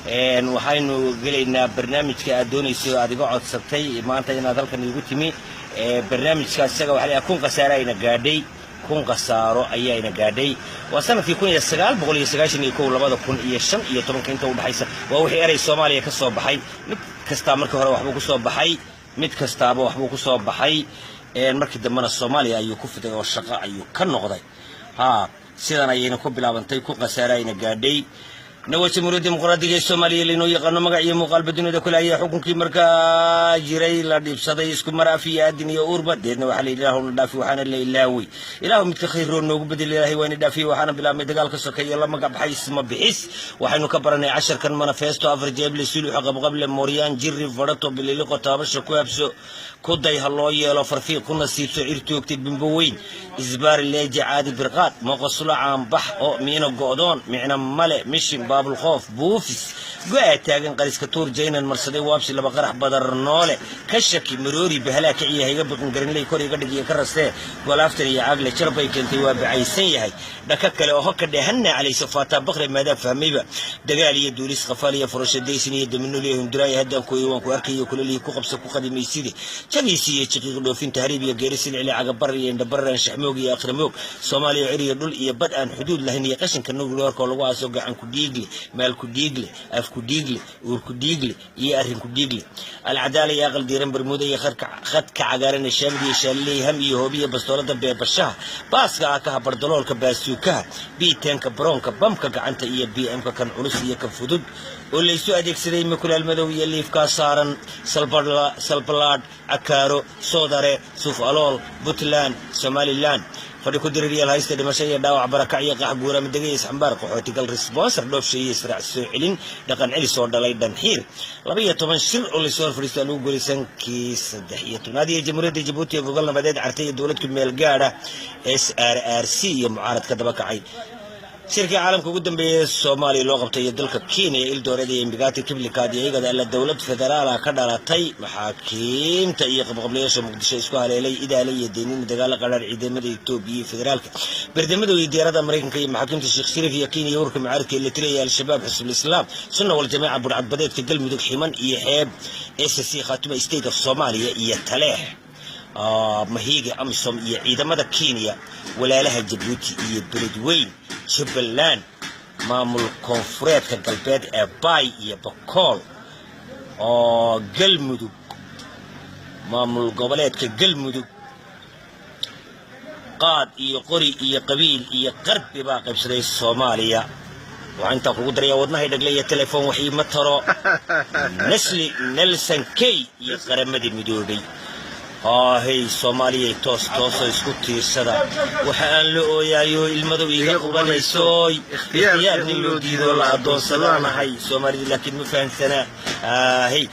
Waxaynu gelaynaa barnaamijka aad doonayso, aad iga codsatay maanta inaad halkan iigu timi. Barnaamijka isaga waxaa la 1000 khasaare ayna gaadhay, 1000 khasaaro ayaayna gaadhay. Waa sanadkii 1991, 2015-ka inta udhexaysa. Waa wixii erey Soomaaliya ka soo baxay. Mid kastaa markii hore waxbuu ku soo baxay, mid kastaaba waxbuu ku soo baxay, markii dambena Soomaaliya ayuu ku fiday oo shaqo ayuu ka noqday. Ha, sidan ayayna ku bilaabantay, ku khasaare ayna gaadhay. Nawa Jamhuuriyadda Dimuqraadiga ee Soomaaliya laynoo yaqaano magac iyo muuqaalba dunida kule ayaa xukunkii markaa jiray la dhiibsaday isku mar af iyo aadin iyo uurba. Deedna waxaa la yidhi, "Ilaahu na dhaafi," waxaana la ilaawey, "Ilaahu midka khayroo noogu bedel." Ilaahay waa ina dhaafiyey, waxaana bilaabmay dagaalka sokeeye la magac baxay isma bixis. Waxaynu ka baranay casharkan: manifesto afar jeeble, suluxa qabqable, mooryaan, jiri, fadhato, bililiqo, taabasha, ku habso, ku day, ha loo yeelo, farfiiq, ku nasiibso, cirtoogtay, bimbo weyn, isbaari, leeja, caadi, birqaad, moqoslo, caanbax oo miino, go'doon, micno male, mishin, baabulkhoof, buufis, go-aa taagan, qariska tuur, jaynan marsaday, waabsi, laba qarax, badar noole, ka shaki, maroori, bahalaa kiciya, hayga biqin, garinley, kor iga dhig iyo ka rastee, golaaftan iyo caagle, jarbay keentay, waa bacaysan yahay, dhaka kale oo hoka dheehanna calayso, faataa, bakre, maadaa fahmayba, dagaal iyo duulis, qafaal iyo furasho, daysin iyo daminuliya, hunduraaya, haddaan kuoyo, waan ku arkayo, kulalihi, ku qabso, ku qadimayside, jagiisi iyo jiqiiq, dhoofin, tahriib iyo geeri, silcili, cagabar iyo indhabarar, anshaxmoog iyo akhramoog, Soomaaliya cir iyo dhul iyo bad aan xuduud lahayn iyo qashinka nugloorka oo lagu aaso, gacan ku dhiigle, maal ku dhiigle, af ku dhiigle, uur ku dhiigle iyo arrin ku dhiigle, alcadaala iyo aqal diiran, bermuuda iyo khadka cagaaran ee shaamid iyo shaaliley, ham iyo hoobiya, bastoolada, beebashaha, baaska, aakaha, bardaloolka, baasuukaha, biiteenka, baroonka, bamka gacanta iyo BM-ka, kan culus iyo kan fudud oo laysu adeegsaday, makulaal madow iyo liifkaa saaran, salbalaadh, cakaaro, soodare, suuf alool, Puntland, Somaliland, fadhi ku diririyaal, haysta, dhimasho iyo dhaawac, barakac iyo qax, guura, midega iyo isxambaar, qaxootigal, responsor, dhoofsha iyo israac, soo celin, dhaqan celis oo dhalay dhanxiir, 12 shir oo laysoo hor fadhiisto lagu guulaysankii 13aad iyo Jamhuuriyadda Jabuuti ee gogol nabadeed, cartay iyo dowlad ku meel gaadha, SRRC iyo mucaarad ka daba kacay, shirkii caalamka ugu dambeeyay Soomaaliya loo qabtay iyo dalka Kenya, Ildoreed iyo Imbigati, Kiblikaad iyo iyagada alla dowlad federaala ka dhalatay, maxaakiimta iyo qabqablayaasha Muqdisho isku haleelay, Idaale iyo Deynina, dagaalo qadhaar, ciidamada Etoobiya iyo federaalka, berdamada iyo diyaarada Maraykanka iyo maxaakiimta Sheekh Shariif iyo Kenya, ururka mucaaradka Eritrea iyo Al-Shabaab, Xisbul Islaam, Sunna wal Jamaca, burcadbadeedka Galmudug, Ximan iyo Xeeb, SSC Khaatuma, State of Soomaaliya iyo Taleex, Mahiiga, AMISOM iyo ciidamada Kenya, walaalaha Jabuuti iyo Beledweyn, Jubbaland, maamul koonfureedka galbeed ee Baay iyo Bakool oo Galmudug, maamul goboleedka Galmudug, qaad iyo qori iyo qabiil iyo qarbi baa qaybsaday Soomaaliya. Waxaan intaa kugu darayaa wadnahay dhagle iyo telefoon wax iima taro, Nesli, Nelson Key iyo Qaramada Midoobay. Haahey, Soomaaliyay, toos toosoo isku tiirsada. Waxa aan la ooyaayo ilmadu iiga qubanaysoy, ikhtiyaar nin loo diidoo la addoonsadaanahay Soomaalida, laakiin ma fahansanaa. Haahey.